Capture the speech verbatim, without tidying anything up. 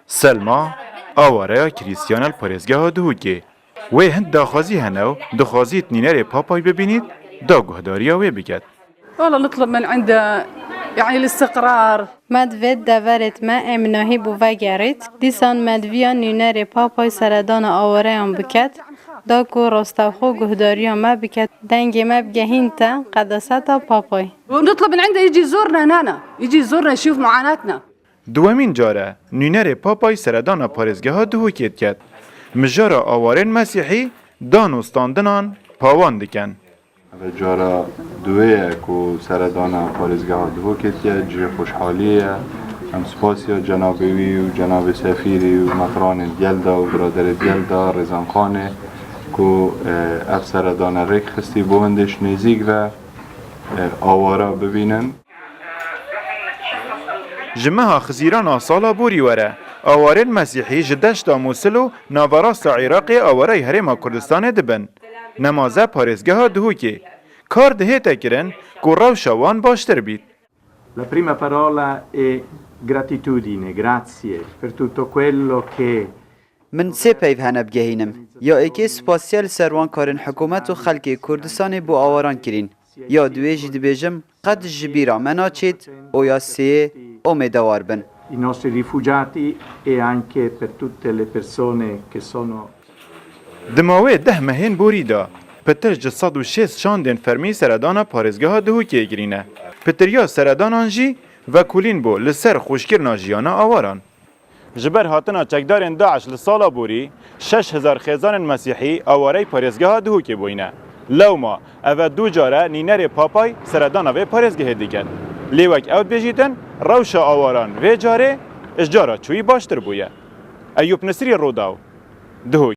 Selma, awareya Krîstiyan li parêzgeha Duhokê. Wê hin daxwazî hene û dixwazît nûnerê Papay bibînît, da guhdariya wê biket. والله نطلب من عنده يعني الاستقرار. Me divêt deverêt me êminahî bû vegerît. Dîsan me diviya nûnerê Papay seredana awareyan biket, da ku rastewxo guhdariya me biket, dengê me bigehînte qedeseta Papay. ونطلب من عنده يجي يزورنا هنا، يجي يزورنا يشوف معاناتنا. Dwemîn care nûnerê Papay seredana parêzgeha Duhokê diket. Mijara awarên Mesîhî dan û standinan pawan dikin. Ev cara duwê ye ku seredana parêzgeha Duhokê diket, cihê xweşhaliyê ye. Em spasiya cenabê wî û cenabê sefîrî û metranên gel de û biraderê gel de, Rêzanxanê ku, e, ev seredana rêk xistî bo hindê ji nêzîk ve, e, awara bibînin. Ji meha Xizîrana sala borî were, awarên Mesîhî ji deşta Mûsil û naverasta Iraqê awarey Herêma Kurdistanê dibin. Nemaze parêzgeha Duhokê. Kar dihête kirin ku rewşa wan baştir bît. La prima parola è gratitudine, grazie per tutto quello che Min sê peyv hene bigehînim. Ya êkê spasiya li ser wan karên hikûmet û xelkê Kurdistanê bo awaran kirîn. Ya duwê jî dibêjim, qet ji bîra me naçêt û ya sêyê omêdewar bin. I nostri rifugiati e anche per tutte le persone che sono Di mawê deh mehên borî de, pitir ji sed û şêst şandên fermî seredana parêzgeha Duhokê kirîne. Pitiriya seredanan jî vekolîn bû li ser xweşkirina jiyana awaran. Ji ber hatina çekdarên DAIŞ li sala borî, şeş hezar xêzanên Mesîhî awarey parêzgeha Duhokê bûyne. Lewma, ev e du care nînerê Papay seredana vê parêzgehê diket. Lê wek ew dibêjîtin, rewşa awaran vê carê ji cara çûyî baştir bûye. Eyûp Nisrî, Rûdaw, Duhok.